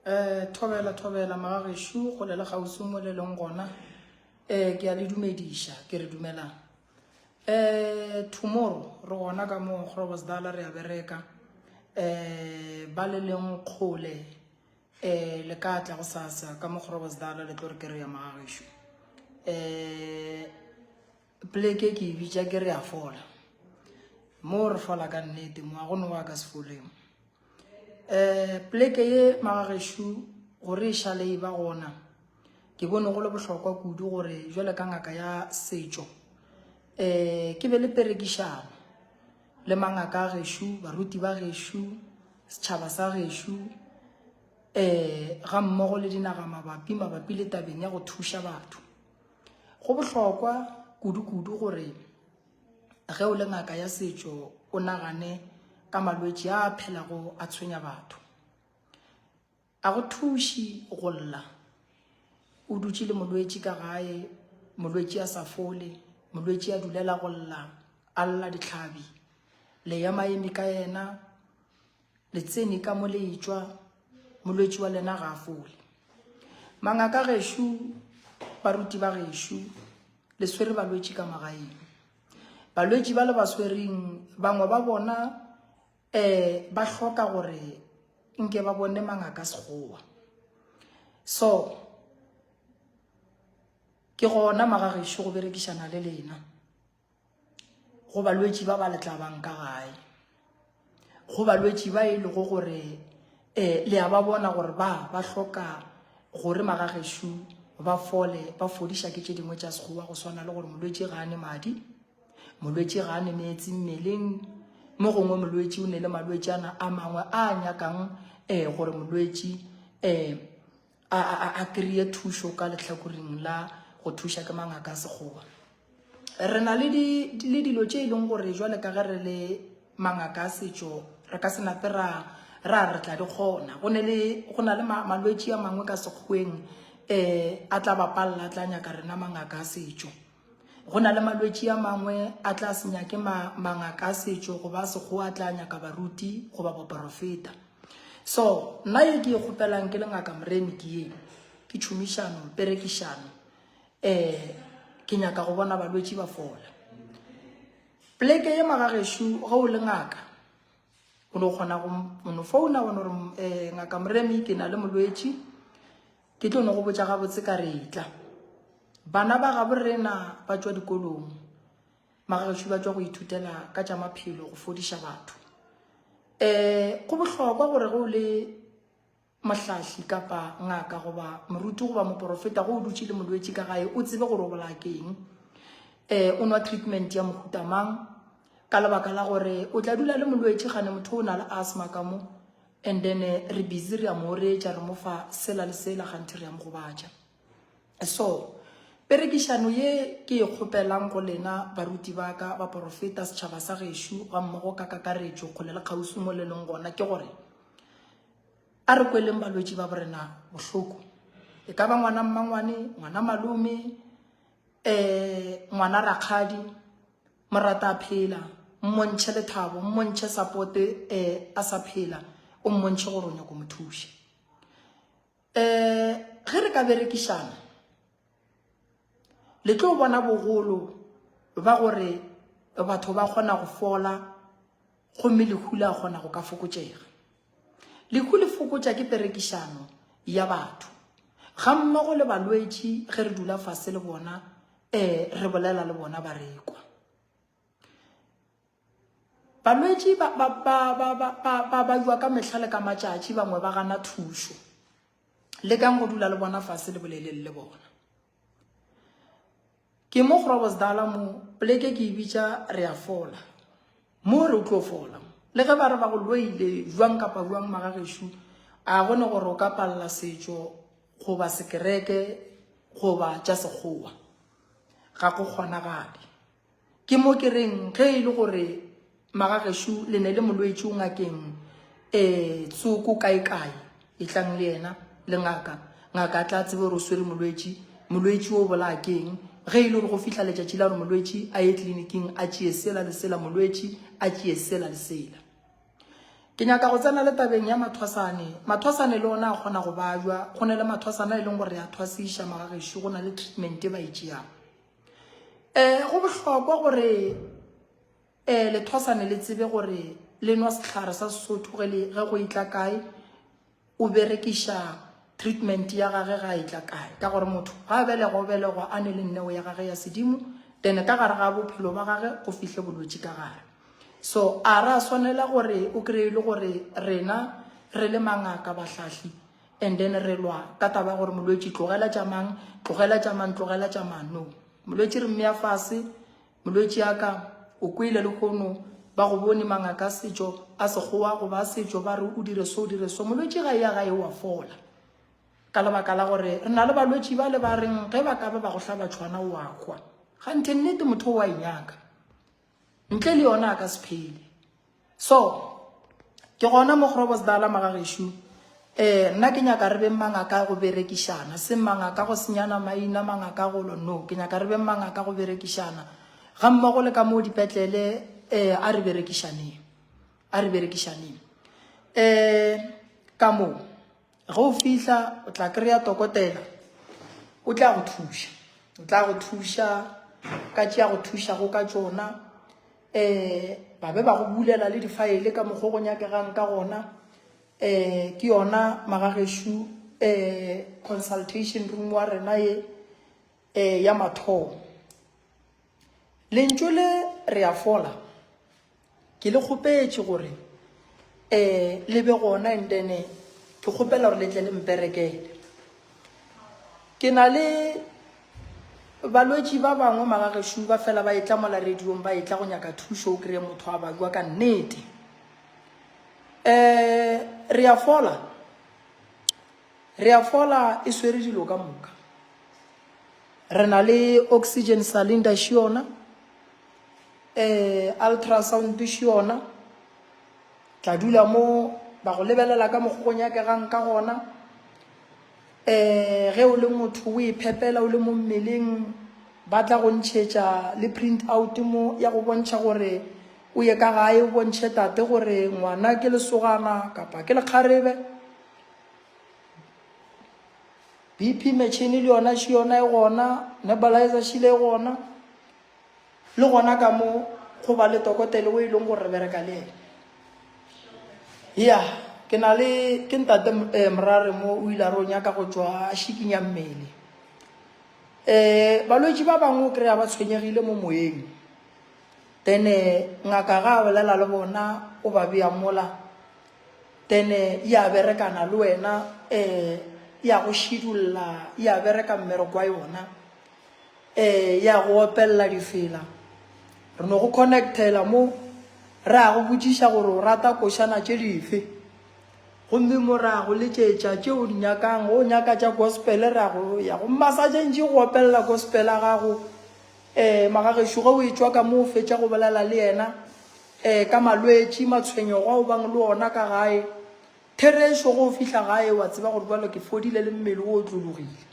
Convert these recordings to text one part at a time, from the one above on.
Eh, thobela thobela magagešo go le le kgauswi mo le leng gona eh ke a le dumediša ke re dumelang eh tomorrow re gona ka mo Groblersdal re a bereka eh ba le leng kgole eh le ka tla go sasa ka mo Groblersdal le tlo re kry-a magagešo eh Poleke ke e bitša ke re a fola. Mo re fola ka nnete, mo a go no wa ka se foleng. Um poleke ye magagešo gore e šale e ba gona, ke bone go le bohlokwa kudu gore jwale ka ngaka ya setšo um ke be le perekišano le mangaka a gešo, baruti ba gešo, setšhaba sa gešo um ga mmogo le dinaga mabapi mabapi le tabeng ya go thuša batho. Go bohlokwa kudu-kudu gore ge o le ngaka ya setšo o nagane ka malwetši a a phelago a tshwenya batho. A go thuše go lla o dutše le molwetši ka gae, molwetši a sa fole, molwetši a dulela go lla, a lla dihlabi, le ya maeme ka yena, Le tsene ka mo le etšwa, molwetši wa lena ga a fole. Mangaka gešo, baruti ba gešo, le swere balwetši ka magaeng. Balwetši ba le ba swereng, bangwe ba bona um ba hloka gore nke ba bone mangaka sekgowa. So, ke gona magagešo go berekišana le lena. Go balwetši ba ba le tlabang ka gae, go balwetši ba e lego gore um le a ba bona gore ba ba hloka gore magagešo ba fole, ba fodiša ke tše dingwe tša sekgowa go swana le gore molwetši ga a ne madi, molwetši ga a ne meetse mmeleng, mo gongwe molwetši o ne le malwetšana a mangwe a a nyakang um gore molwetši um a, a, a kry-e thušo ka lehlakoreng la go thuša ke mangaka a sekgowa. Re na le, di, le dilo tše e leng gore jwale ka ge re le mangaka a setšo re ka se nape ra ra re tla di kgona. Go ne le go na le ma, malwetši a mangwe ka sekgoweng eh a tla ba palela a tla nyaka rena mangaka a setšo. Go na le malwetši a mangwe a tla se nyake ma, mangaka a setšo goba a sekgowa a tla nyaka baruti goba baporofeta. So nna ye ke e kgopelang ke le ngaka Moremi ke ye, ke tšhomišano, perekišano. Eh, ke nyaka go bona balwetši ba fola. Pleke ye magagešo ge o le ngaka o no kgona go o no founa wa no re eh, ngaka Moremi ke na le molwetši ke tlo no go botša gabotse ka re etla. Bana ba gabo rena ba tšwa dikolong magagešo ba tšwa go ithutela ka tša maphelo go fodiša batho. Um go bohlokwa gore ge o le mohlahli kapa ngaka goba moruti goba moporofeta go o dutše le molwetši ka gae o tsebe gore o bolaya keng um o nwa treatment ya mohuta mang ka lebaka la gore o tla dula le molwetši gane motho o na le asthma ka mo and then re busy re a mo oretša re mo fa sela le sela ganthe re a mo gobatša. So, perekišano ye ke e kgopelang go lena baruti ba ka, baporofeta, setšhaba sa gešo, gammogo ka kakaretšo, kgole le kgauswi mo le leng gona, ke gore a re kweleng balwetši ba borena bohloko. E ka ba ngwana mmangwane, ngwana malome, um ngwana rakgadi, morata a phela, mmontšhe lethabo, mmontšhe sapote um a sa phela, o mmontšhe gore o nyako mo thuša. Um ge re ka berekišana le tlo bona bogolo ba gore batho ba kgona go fola gomme lehu la kgona go ka fokotšega. Lehu le fokotša ke perekišano ya batho ga mmogo le balwetši ge re dula fase le bona um re bolela le bona ba re kwa. Balwetši ba, ba, ba, ba, ba, ba, ba bajwa ka mehla le ka matšatši, bangwe ba gana thušo. Lekang go dula le bona fase le boleleng le bona. Ke mo Groblersdal mo, poleke ke e bitša re a fola. Mo re o tlo fola. Le ge ba re ba go loile jwang kapa jwang magagešo, a go ne gore o ka palela setšo goba sekereke goba tša sekgowa. Ga go kgonagale. Ke mo ke reng ge e le gore magagešo le ne le molwetši o ngakeng um tsoko kae-kae, etlang le yena le ngaka, ngaka a tla tsebe gore o swere molwetši, molwetši o bolaya ke eng. Ge e le gore go fihla letšatši la gore molwetši a ye tleliniking a tšee sela le sela, molwetši a tšee sela le sela. Ke nyaka go tsena le tabeng ya mathwasane. Mathwasane le ona a kgona go bajwa. Go na le mathwasane a e leng gore re a thwasiša magagešo, go na le treatment e ba e tšeang. Um go bohlokwa gore um lethwasane le tsebe gore le nwa sehlare sa Sesotho ge le ge go etla kae, o berekiša treatment ya gage ga etla kae. Ka gore motho ga a belegwa o belegwa a ne le neo ya gage ya sedimo, then ka gare ga bophelo ba gage go fihle bolwetši ka gare. So a ra swanela gore o kry-e le gore rena re le mangaka bahlahli and then re lwa ka taba ya gore molwetši tlogela tša mang, tlogela tša mang, tlogela tša mang. No, molwetši re mmea fase, molwetši ya ka o kwele lehono ba go bone mangaka a setšo a sekgowa goba a setšo ba re o dire so o dire so, molwetši ga e ya gae wa fola. Ka lebaka la gore re na le balwetši ba le ba reng ge ba ka ba ba go hlaba tšhwana o a hwa. Ganthe nnete motho o a e nyaka. Ntle le yona a ka se phele. So, ke gona mo Grobosdala magagešo, eh, nna ke nyaka re beng mangaka go berekišana, seng mangaka go senyana maina, mangaka go lo, no, ke nyaka re beng mangaka go berekišana, ga mmogo le ka moo dipetlele, eh, a re berekišaneng, a re berekišaneng. Eh, ka moo, Ge o fihla o tla kry-a tokotela o tla go thuša, o tla go thuša ka tšea go thušago ka tšona um ba be ba go bulela le difaele ka mokgwa go nyakegang ka gona um ke yona magagešo um consultation room wa rena ye um ya mathomo. Lentšu le re a fola Ke le kgopetše gore um le be gona and then ke kgopela gore le tle le mperekele. Ke na le balwetši ba bangwe magagešo ba fela ba etla mola radiong ba etla go nyaka thušo o kry-e motho a babja ka nnete. Um re a fola, re a fola e swere dilo ka moka. Re na le oxygen cylinder še yona. Eh, ultrasound še yona. Tla dula mo ba go lebelela ka mokgo go nyakegang ka gona. Eh, ge o le motho o iphepela o le mo mmeleng ba tla go ntšhetša le print out mo ya go bontšha gore o ye ka gae o bontšhe tate gore ngwana ke lesogana kapa ke lekgarebe. BP machine le yona še yona e gona, nebulizer šile e gona. Le gona ka mo go ba le tokotele o e leng gore re bereka le ene. Ya, ke na le ke ntate eh, Morare mo o ile a re o nyaka go tšwa a šikinya mmele. Eh, balwetši ba bangwe o kry-a ba tshwenyegile mo moyeng. Then eh, ngaka ga a bolela le bona o ba bea mola. Then eh, ya berekana le wena eh, ya go šidulla, ya bereka mmereko wa yona. Ee, ya go opelela difela. Re no go connectela mo, re a go botšiša gore o rata košana tše dife. Gomme mo re a go letšetša tše o di nyakang. Ge o nyaka tša gospel, re a go ya go massage ntši go opelela gospel ya gago. Ee, magagešo ge o etšwa ka mo o fetša go bolela le yena ee, ka malwetši, matshwenyego a o bang le ona ka gae. Therešo ge o fihla gae wa tseba gore bjalo ke fodile le mmele o otlologile.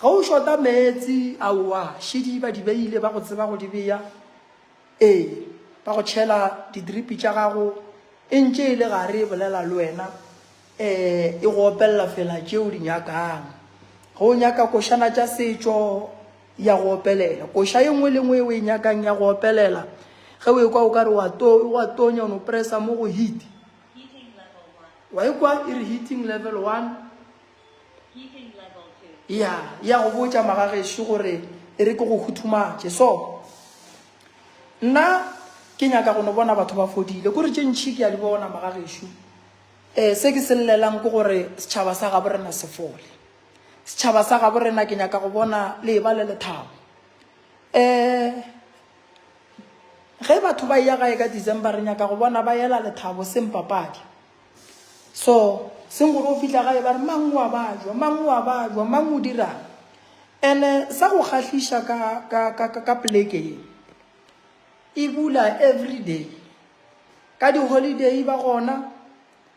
Ge o šota meetse, aowa, šedi ba di beile, ba go tseba go di bea. Ee, ba go tšhela didripi tša gago, e ntše e le gare e bolela le wena, ee, e go opelela fela tše o di nyakang. Ge o nyaka košana tša setšo, ya go opelela. Koša ye nngwe le nngwe e o e nyakang ya go opelela. Ge o ekwa o ka re wa to, wa tonya, o no pressa mo go heat. Wa ekwa e re heating level 1. Ya, ya go botša magagešo gore e re ke go huthumatše. So, nna ke nyaka go no bona batho ba fodile. Kore tše ntšhi ke a di bona magagešo. Eh, se ke se llelang ke gore setšhaba sa gabo rena se fole. Setšhaba sa gabo rena ke nyaka go bona le eba le lethabo. Eh, ge batho ba eya gae ka December re nyaka go bona ba ela lethabo seng papadi. So, seng gore o fihla gae ba re mang o a bajwa, mang o a bajwa, mang o dirang. Ene sa go kgahliša ka, ka, ka, ka, ka poleke ye, e bula every day. Ka di-holiday ba gona,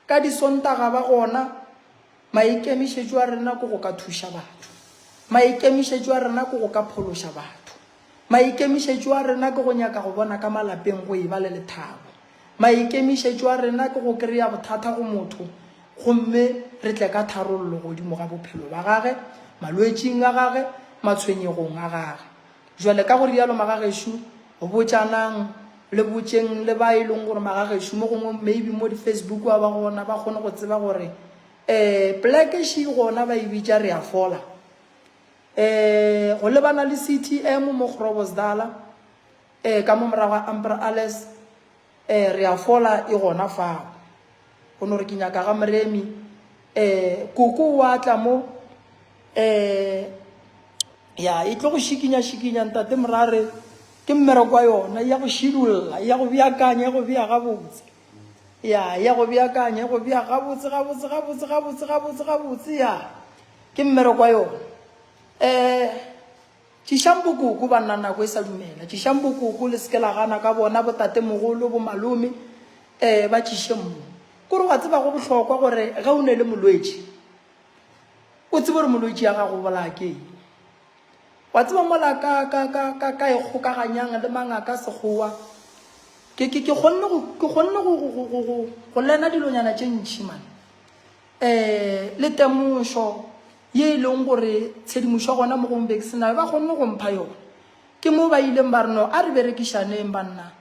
ka di-Sontaga ba gona. Maikemišetšo a rena ke go ka thuša batho. Maikemišetšo a rena ke go ka phološa batho. Maikemišetšo a rena ke go nyaka go bona ka malapeng go eba le lethabo. Maikemišetšo a rena ke go kry-a bothata go motho gomme re tle ka tharollo godimo ga bophelo ba gage, malwetšing a gage, matshwenyegong a gage. Jwale ka go rialo magagešo, botšanang le botšeng le ba e leng gore magagešo mo gongwe maybe mo di-Facebook ba ba gona ba kgone go tseba gore um pleke še gona ba e bitša re a fola. Um go lebana le CTM mo Grobosdala um ka mo morago ga Ampra Alles um re a fola e gona fao. Go no re ke nyaka ga Moremi um koko wa tla mo um ya e tlo go šikinya šikinya ntate Morare ke mmereko wa yona ya go šidulla ya go beakanya ya go bea gabotse ya ya go beakanya ya go bea gabotse gabotse gabotse gabotse gabotse gabotse ya ke mmereko wa yona um Tšišang bokoko, banna, nako e sa dumela. Tšišang bokoko, le se ke la gana ka bona, botatemogolo, bomalome, eh, ba tšišeng mo. Kore wa tseba go bohlokwa gore ge o ne le molwetši, o tsebe gore molwetši ya gago o bolaya ke eng. Wa tseba mola ka, ka, ka, ka, ka e kgokaganyang le mangaka sekgowa, ke, ke, ke kgonne go, ke kgonne go, go, go, go, go, go lena dilonyana tše ntši, man. um le temošo ye e leng gore tshedimošo ya gona mo gongwe be ke se nayo, ba kgonne go mpha yona. Ke mo ba ileng ba re no a re berekišaneng banna,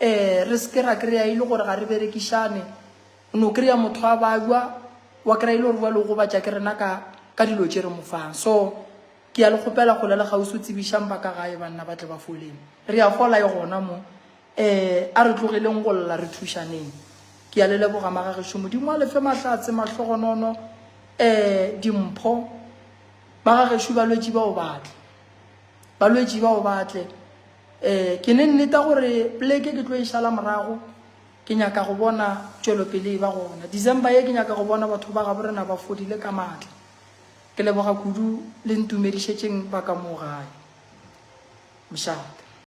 um re se ke ra kry-a e le gore ga re berekišane, o no kry-a motho a babja wa kry-a e le gore bjale o gobatša ke rena ka ka dilo tše re mo fang. So ke ya le kgopela kgole le kgauswi tsebišang ba ka gae banna ba tle ba foleng. Re a fola e gona mo. Ee, a re tlogeleng go lla, re thušaneng. Ke a le leboga, magagešo. Modimo a le fe mahlatse, mahlogonono, ee, dimpho. Magagešo, balwetši bao ba tle. Balwetši bao ba tle. Ee, ke ne nneta gore pleke ke tlo e šala morago. Ke nyaka go bona tšwelopele e ba gona. December ye ke nyaka go bona batho ba gabo rena ba fodile ka maatla. Ke leboga kudu le ntumedišetšeng ba ka moo gae. Mošate.